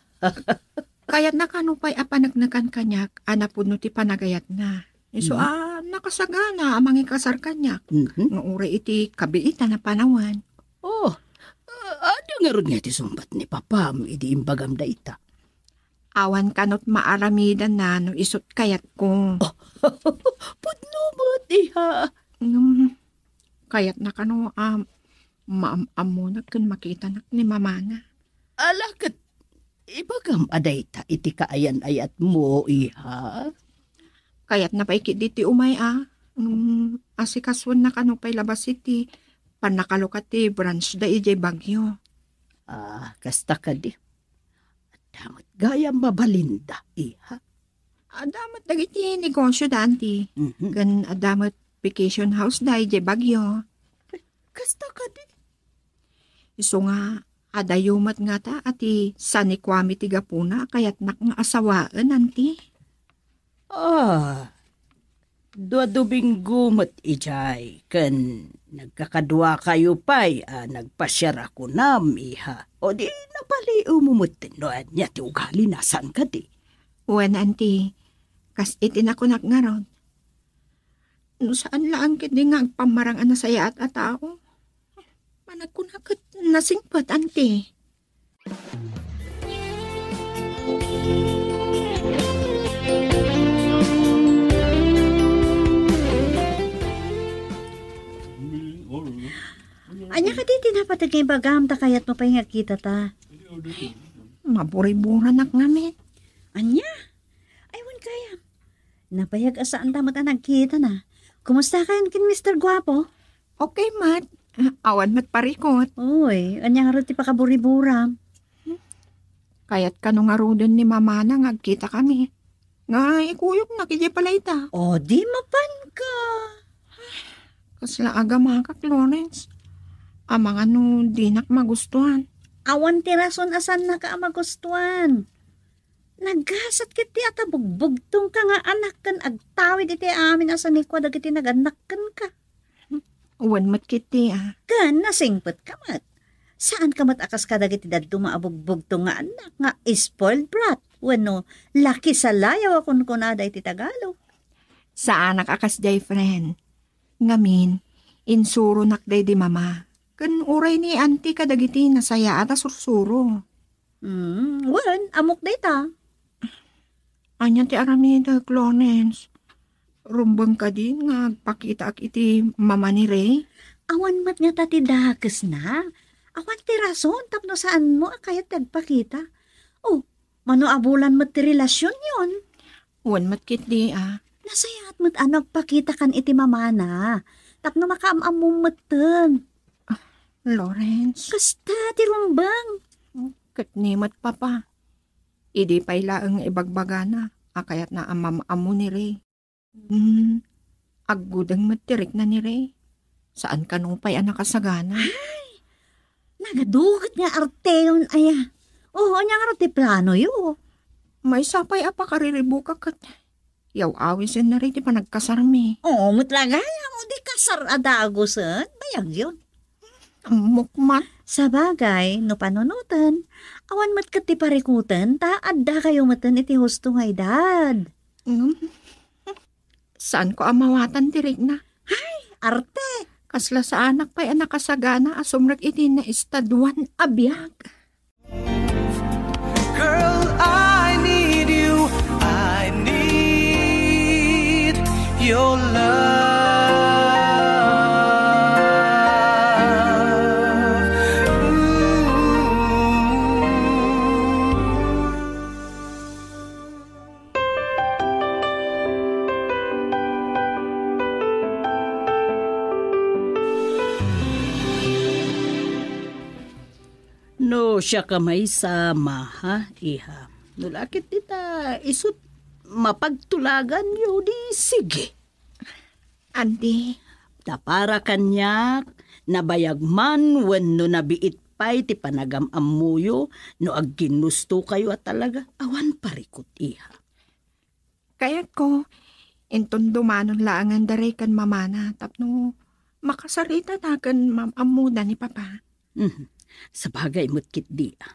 Kayatna kano pay a paneknekan kaniak a napudno ti panagayatna. Isu Mhm. a nakasagana a mangikasar kaniak. Mhm. Nga uray iti kabiitan a panawen. Oh, ah, ania ngarud nga iti sungbat ni Papam idi imbagam dayta? Awan kanot maaramidanna no isut' kayatko. Pudno met, iha. Ngem, kayatna kano a maam-ammonak ken makitanak ni mamana. Ala, ket ibagam a dayta iti kaayan-ayatmo, iha. Kayatna pay ketdi ti umay a, ngem, asikasuenna kano pay laeng iti pannakalukat ti branch da idiay Baguio. Ah, kasta kadi. Adda met gayam mabalinda, iha. Adda met dagiti negosio da, Auntie. Mhm. Ken adda met vacation house da idiay Baguio. Kasta kadi. Isu nga, adayo met ngata a ti sanikuami ti gapuna a kayatnak nga asawaen, Auntie. Ah, dua Domingo met idiay, ken nagkakaduakayo pay a nagpasiar a kunam, iha. O di napaliiwmo met no ania ti ugalina, saan kadi? Wen, Auntie, kas iti nakunak ngarud. No saan laeng ketdi nga agpammarang a nasayaat a tao. Nagkuna ket nasingpet, anti. Ania kadi ti napateg nga ibagam ta kayatmo pay nga agkitata? Maburiburanak ngamin. Ania? Ay, wen gayam. Nabayag a saanta met a nagkitana. Kumusta kayon ken Mister Guapo? Okay met. Awan met parikut. Uy, ania ngarud ti pakaburiburam? Kayat kano ngaruden ni mamana nga agkitakami. Nga ikuyognak idiay balayda. O, di mapanka. Kasla agamakak, Lawrence. Amangan no dinak magustuhan. Awan ti rason a saannaka a magustuhan. Nagasat ketdi a ta bugbugtongka nga anak ken agtawid iti amin a sanikua dagiti nagannak kenka. Wen met ketdi a. Ken nasingpetka met. Saanka met a kas kadagiti dadduma a bugbugtong nga annak nga spoiled brat wenno laki salayaw a kunkunada iti Tagalog. Saanak a kasdiay, friend. Ngamin, insuronak daydi mama. Ken uray ni anti kadagiti nasayaat a sursuro. Hmm, wen, ammok dayta. Ania ti aramidek, Lawrence? Rumbeng kadi nga agpakitaak iti mama ni Ray? Awan met ngata ti dakesna. Awan ti rason tapno saanmo a kayat ti agpakita. O, mano a bulan met ti relasionyon? Wen met ketdi a. Nasayaat met a nagpakitakan iti mamana tapno makaam-ammom metten. Ah, Lawrence. Kasta ti rumbeng. Ket ni met, Papa. Idi pay laeng nga ibagbagana a kayatna a mam-ammo ni Ray. Hmm, aggudeng met ti rikna ni Ray. Saan kano pay a nakasagana. Ay, nagaduget nga arteyon aya. O, ania ngarud ti planoyo? Maysa pay a pakariribukak ket yaw-awisen na rin ti panagkasarmi. Oo, met la gayam, o di kasar a dagusen, bayagyon. Ammok met. Sabagay, no panunoten, awan met ket ti parikuten, ta adda kayo meten iti husto nga edad. Mm. Saanko a mawatan ti rikna. Ay, arte! Kasla saanak pay a nakasagana a sumrek iti naestaduan a biag. Girl, I need you. I need your love. Ooh. No siak a maysa, Mama, iha. No la ket dita isut' mapagtulaganyo, di sige. Andi. Ta para kaniak, nabayag man wenno nabiit pay ti panagam-ammoyo no agginnustokayo a talaga, awan parikut, iha. Kayatko, inton dumanon laengen da Ray ken mamana tapno makasarita ta ken mam-ammoda ni Papa. Mhm. Sabagay met ketdi a.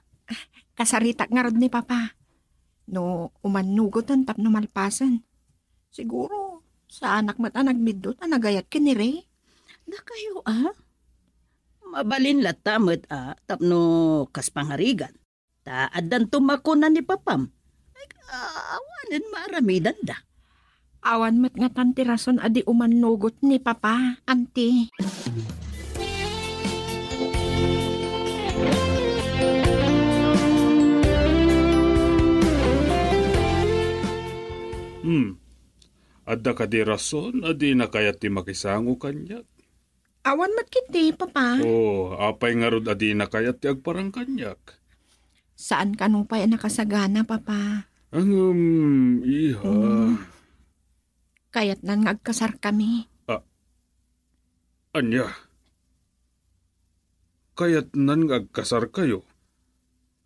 Kasaritak ngarud ni Papa. No umannugoten tapno malpasen. Siguro, saanak met a nagbiddut a nagayat ken ni Ray. Dakayo a? Mabalin latta met a tapno kas pangarigan. Ta addanto makuna ni Papam. Ay, awanen maaramidanda. Awan met ngatan ti rason a di umannugot ni Papa, Anti. Hmm. Adda kadi rason a dina kayat ti makisango kaniak? Awan met ketdi, Papa. Oh, apay ngarud a dina kayat ti agparang kaniak? Saan kano pay a nakasagana, Papa. Ngem, iha. Mm. Kayatnan nga agkasarkami. Ah, ania? Kayatnan nga agkasarkayo?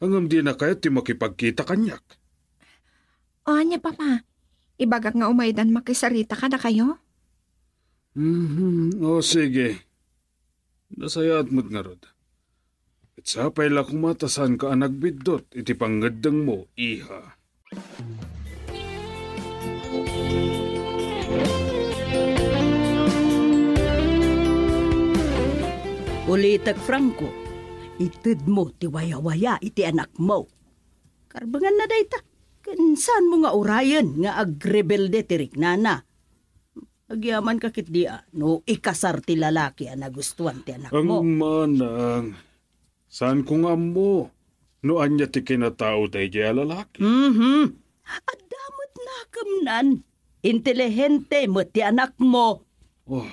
Ngem dina kayat ti makipagkita kaniak? O, ania, Papa? Ibagak nga umaydan makisarita kadakayo? Mhm. O, sige. Nasayaat met ngarud. Ket sapay la koma ta saanka a nagbiddut iti pangngeddengmo, iha. O, Ulitek, Franco, itedmo ti wayawaya iti anakmo. Karbenganna dayta, ken saanmo nga urayen nga agrebelde ti riknana. Agyamanka ketdi a no ikasar ti lalaki a nagustuan ti anakmo. Ang manang, saanko nga ammo no ania ti kinatao daydiay a lalaki. Mhm. Adda met nakemnan. Inteligente met ti anakmo. Oh,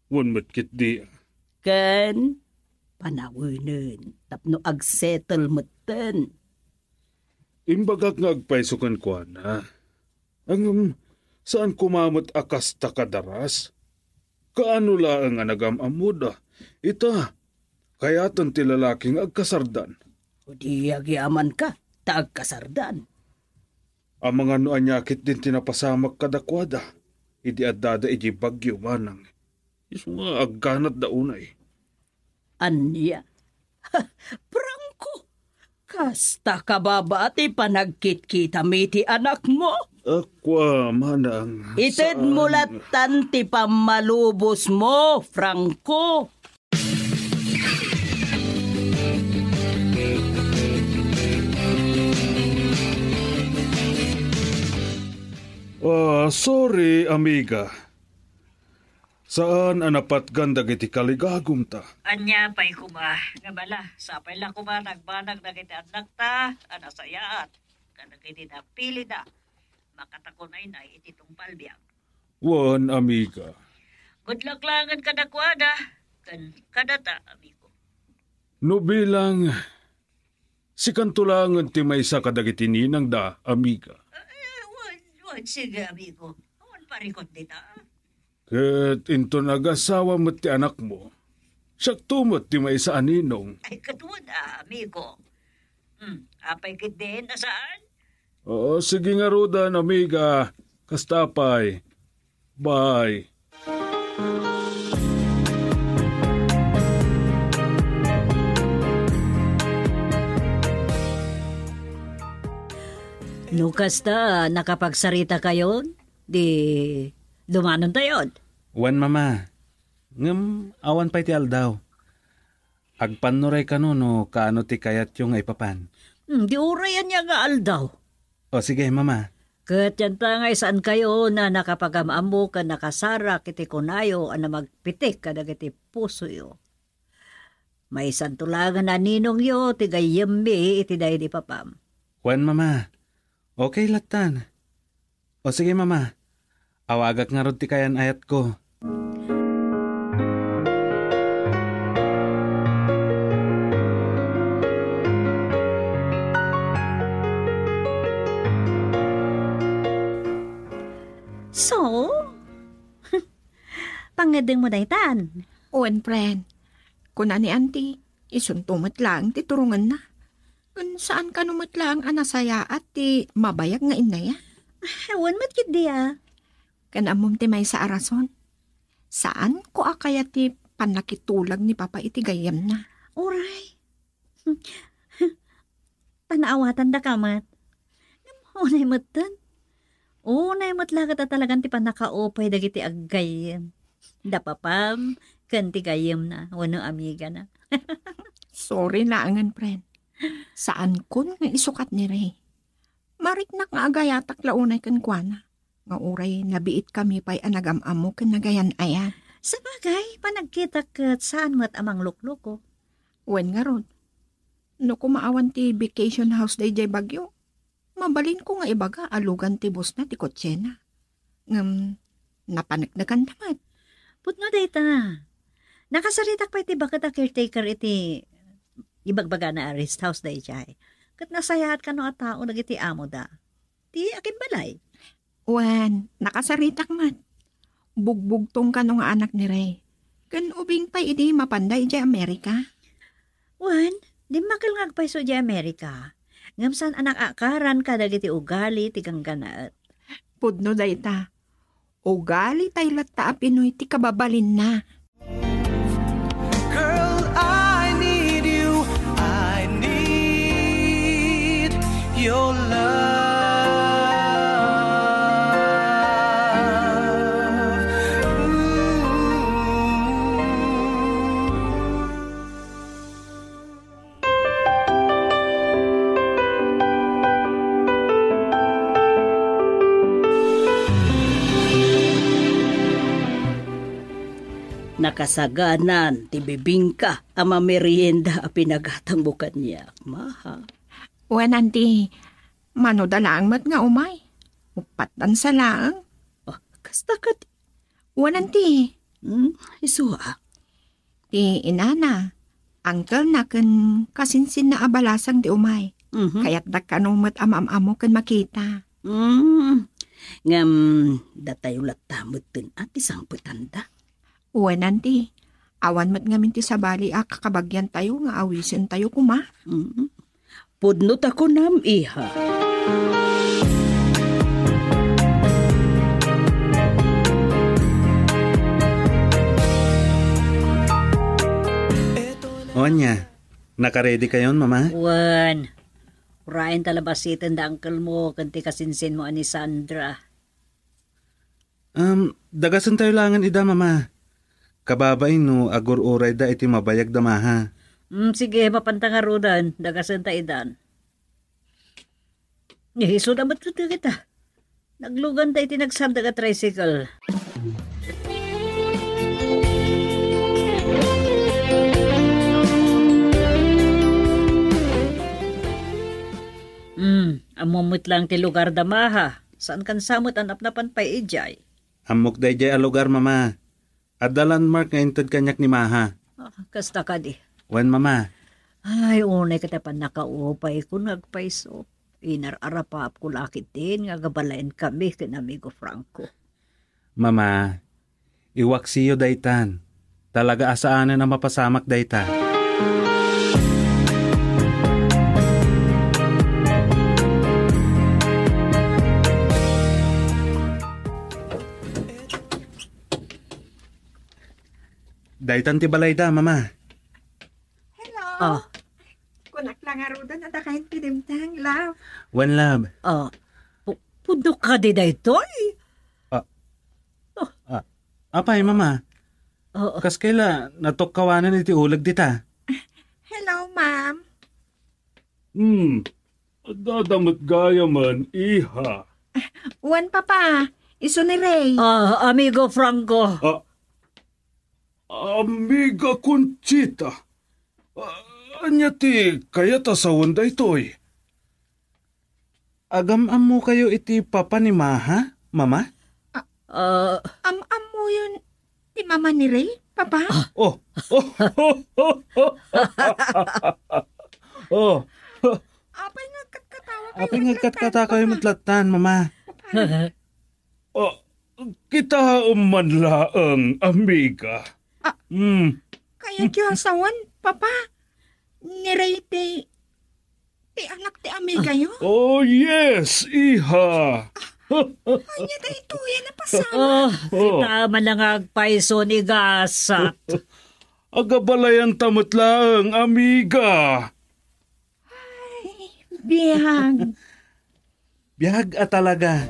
wen met ketdi. Ken panawenen tapno agsettle metten. Imbagak nga agpayso kenkuana. Ngem, saan koma met a kasta kadaras. Kaano laeng a nagam-ammoda? Ita, kayaten ti lalaki nga agkasardan. O di agyamanka, ta agkasardan. Amangan no ania ketdin ti napasamak kadakuada, idi addada idiay Baguio, manang. Isu nga agganatda unay. Ania? Franco, kasta ka baba ti panagkitkitami ti anakmo? Akua, manang. Itedmo saan? Lattan ti pammalubosmo, Franco. Ah, sorry, amiga. Saan a napatgan dagiti kaligagumta. Ania pay koma, nga bala, sapay la koma nagbanag dagiti annakta a nasayaat, kadagiti napilida, makatakunaynay iti tungpal biag. Wen, amiga. Good luck laengen kadakuada, ken kadata, amigo. No bilang, sikanto laengen ti maysa kadagiti ninangda, amiga. Eh, wen, wen, sige, amigo. Awan parikot dita. Ket inton agasawa met ti anakmo, siakto met ti maysa a ninong. Ay, ket wen, a, amigo. Hmm, apay ketdin a saan? Oo, sige ngaruden, amiga. Kasta pay. Bye. No kasta, nakapagsarita kayon, di dumanontayon. Wen, Mama. Ngem awan pay ti aldaw. Agpannuray kano no kaano ti kayatyo nga ipapan. Hmm, di uray ania nga aldaw. O sige, Mama. Ket dianta nga saan kayo a nakapagam-ammo ken nakasarak iti kunayo a namagpitik kadagiti pusoyo. Maysanto laengen a ninongyo ti gayyemmi iti daydi papam. Wen, Mama. Okay lattan. O sige, Mama. Awagak ngarud ti kayan-ayatko. So, pangngeddengmo daytan? Wen, friend. Kuna ni Auntie, isunto met laeng ti turongenna. Ken saan kano met laeng a nasayaat ti mabayag nga innaya? Ah, wen met ketdi a. Ken ammom ti maysa a rason. Saanko a kayat ti pannakitulag ni Papa iti gayyemna. Uray. Ta naawatandaka met. Ngem unay metten. Unay met laket a talagan ti pannakaupay dagiti aggayyem. Da papam, ken ti gayyemna, wenno amigana. Sorry laengen, friend. Saankon nga isukat ni Ray. Mariknak nga agayatak la unay kenkuana, nga uray nabiitkami pay a nagam-ammo ken nagayan-ayan. Sabagay, panagkitak ket saan met a manglukloko. Wen ngarud, no kumaawan ti vacation house daydiay Baguio, mabalinko nga ibaga a lugan ti busna ti kotsena. Ngem, napaneknekanta met. Pudno dayta. Nakasaritak pay ti baket a caretaker iti ibagbagana a rest house daydiay. Ket nasayaat kano a tao dagiti amoda. Ti akimbalay. Wen, nakasaritak met. Bugbugtong kano nga anak ni Ray. Ken ubing pay idi mapanda idiay Amerika. Wen, dimmakel nga agpayso idiay Amerika. Ngem saan a nakaakaran kadagiti ugali ti ganggannaet. Pudno dayta. Ugali tay latta a Pinoy ti kababalinna. Girl, I need you. I need your love. Ooh. Nakasaganan ti bibingka a mamerienda a pinagatangmo kaniak, Maha. Wen, Auntie, manoda laeng met nga umay. Uppat dansa laeng. Oh, kasta kadi. Wen, Auntie. Hmm, isu a. Ti inana, uncle-na ken kasinsinna a balasang ti umay. Mhm. Kayatdak kano met a maam-ammo ken makita. Hmm. Ngem, datayo latta metten a ti sangpetanda. Wen, Auntie. Awan met ngamin ti sabali a kakabagyantayo nga awisentayo koma. Mm. Pudno ta kunam, iha. O ania, nakaredy kayon, Mama? Wen. Urayen ta la basiten da uncle mo ken ti kasinsin mo a ni Sandra. Um, dagasentayo laengen ida, Mama. Kababain no agur-urayda iti mabayag da Maha. Mm, sige, mapanta ngaruden, dagasenta idan. Ni, isuda met ket kita. Nagluganda iti nagsabda a tricycle. Hmm, ammom met lang ti lugar da Maha. Saan kan sa met a napnapan pay idiay? Ammok daydiay a lugar, Mama. Adda landmark nga inted kaniak ni Maha. Ah, kasta kadi. Wen, Mama. Ay, unay ket a pannakaupayko nga agpayso. Inar-arapaapko la ketdin nga agabalaenkami ken Amigo Franco. Mama, iwaksiyo daytan. Talaga a saanen a mapasamak dayta. Daytan ti balayda, Mama. Hello. Ah. Kunak la ngaruden, adda kayon ti dimteng, love. Wen, love. Ah, pu-, pudno kadi daytoy? Ah. Ah. Ah, apay, Mama? Oo. Kas kayla, natukkawanan iti uleg dita. Hello, ma'am. Hmm. Adda met gayamen, iha. Wen, Papa. Isu ni Ray. Ah, Amigo Franco. Ah, Amiga Conchita. Ah, ania ti kayat a sawen daytoy? Agam-ammokayo iti papa ni Maha, Mama? Ah, am-ammoyon ti mama ni Ray, Papa? Oh. Oh. Apay nga agkatkatawakayo? Apay nga agkatkatawakayo met lattan, Mama? Papa. Ah, kitaem man laeng, amiga. Ah, Hmm. Kayatyo a sawen, Papa? Ni Ray ti, ti anak ti amigayo? Oh, yes, iha. Ania daytoy a napasama? Oh, Oh. Kita man nga agpayso ni gasat. Agabalayanta met laeng, amiga. Ay, biag. Biag a talaga.